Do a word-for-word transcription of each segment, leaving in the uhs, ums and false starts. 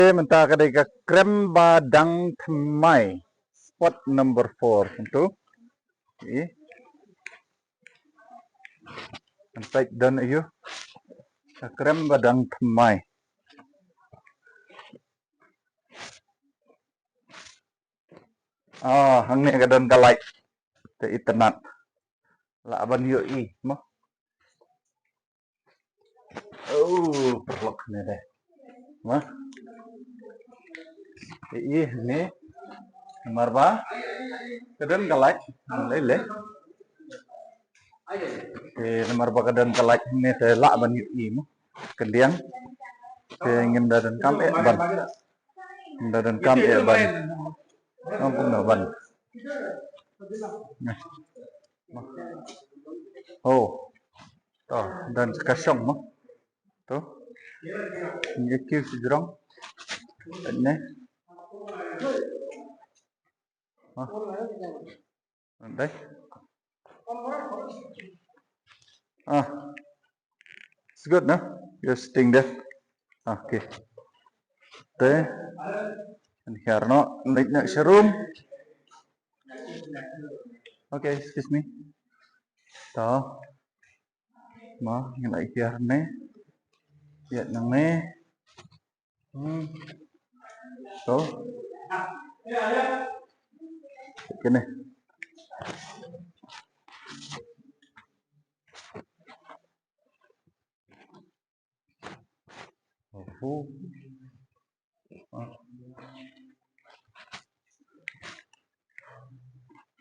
Te mynta ka dei ka krem ba dang thymmai. Spot number four. Kumtu. I. Mynta don aïu. Ka krem ba dang thymmai. Ah, hangne ka don ka light. Te itynnad. Lah ban ïohi mo. Oh, paralok ne de. Mo. Ïohi ne. Namar ba ka don ka light. Lei lei. Te namar ba ka don ka light ne te lah ban ïohi mo. Kyndiang. Te ngim da donkam eh ban. Ngim da donkam eh ban. Ngam kumno ban. Neh. Oh. To, don ka shong mo. To. Ngi kiew shi jrong. Neh. Ah. Dei. Ah. It's good, no? You're sitting there. Ah, okay. Te. An hiar no, leit na showroom. Okay, excuse me. To. Ma, ngi la hiar ne. Ïa nang ne. Hmm. To. Kine. Oho.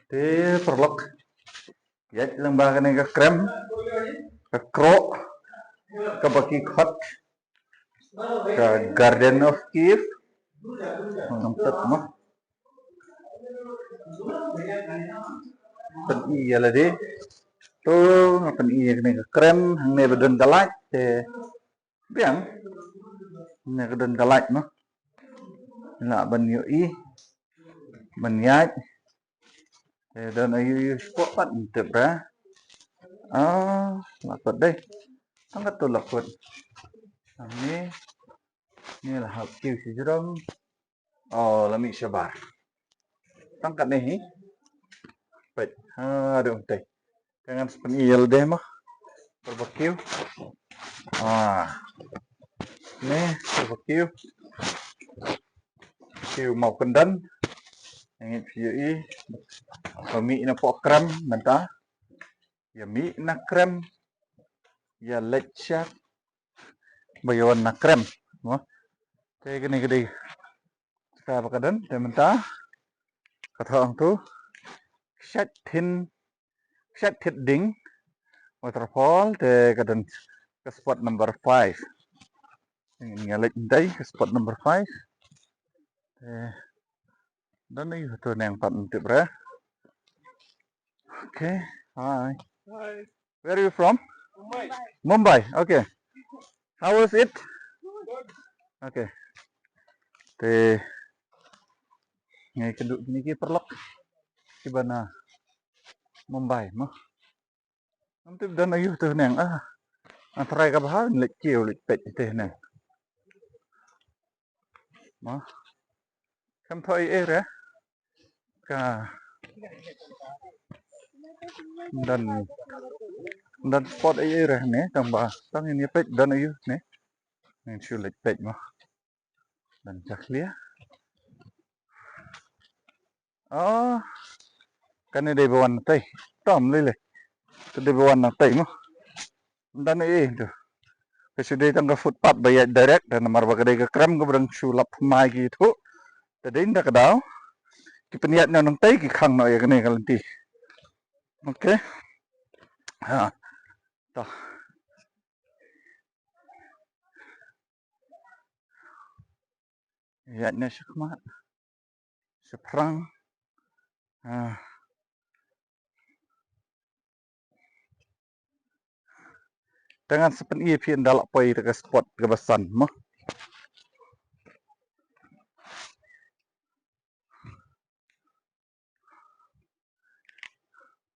Te paralok. Ïa lang ba kane ka krem. Ka kroh. Ka ba ki khot. Ka Garden of Kiev. Ngam tip mo. Pyn-i ïa lade. To, nga pyn-i ïa kane ka krem, hangne ba don ka light, te biang. Hangne ka don ka light mo. Lah ban ïohi. Ban ïaid. Te don aïu aïu spot pat ngam tip re. Ah, la kut dei. Tang katto la kut. Hangne. Ni la hap kiew shi jrong. Oh, la mih shabar. Tang katne hi. Peit. Ha, dei um tei. Te ngan sa pyn-i ïa lade mo. Barbecue. Ah. Ne, barbecue. Kiew maw kyndan. Ngin phi ïohi. Ba mih na poh krem mynta. Ïa mih na krem. Ïa leit sha ba ïa wan na krem. Mo. Te kane ka dei ka ba ka don te mynta. Ka thong tu. Shat thin, shat thit ding. Waterfall te ka don ka spot number five. Ngin ïa leit ndai ka spot number five. Te don aïu to neng pat ngam tip re. Okay. Hi. Hi. Where are you from? Mumbai. Mumbai. Okay. How was it? Good. Okay. Te ngi kynduh kine ki paralok kiba na Mumbai mo. Ngam tip don aïu to neng ah. Nga trai ka bha leit kiew leit peit te neng. Mo. Kam thoi ei re. Ka. Don, don spot ei ei re ne, tang ba, tang ini peit don aïu ne. Ngin shu leit peit mo. Don jakhlia. Oh. Kane dei ba wan na tei. Tom lei lei. Te dei ba wan na tei mo. Ym don ei ei tu. Ka shu dei tang ka footpath ba ïaid direct, da namar ba ka dei ka krem kaba dang shu lap thymmai ki tu. Te dei ynda ka daw ki pynïaid noh nangtei ki khang noh ïa kane ka lynti. Okay. Ha. To. Ïaid noh shakhmat. Shaphrang. Ah. Te ngan sa pyn-i ïa phi ynda la poi ïa ka spot kaba san mo.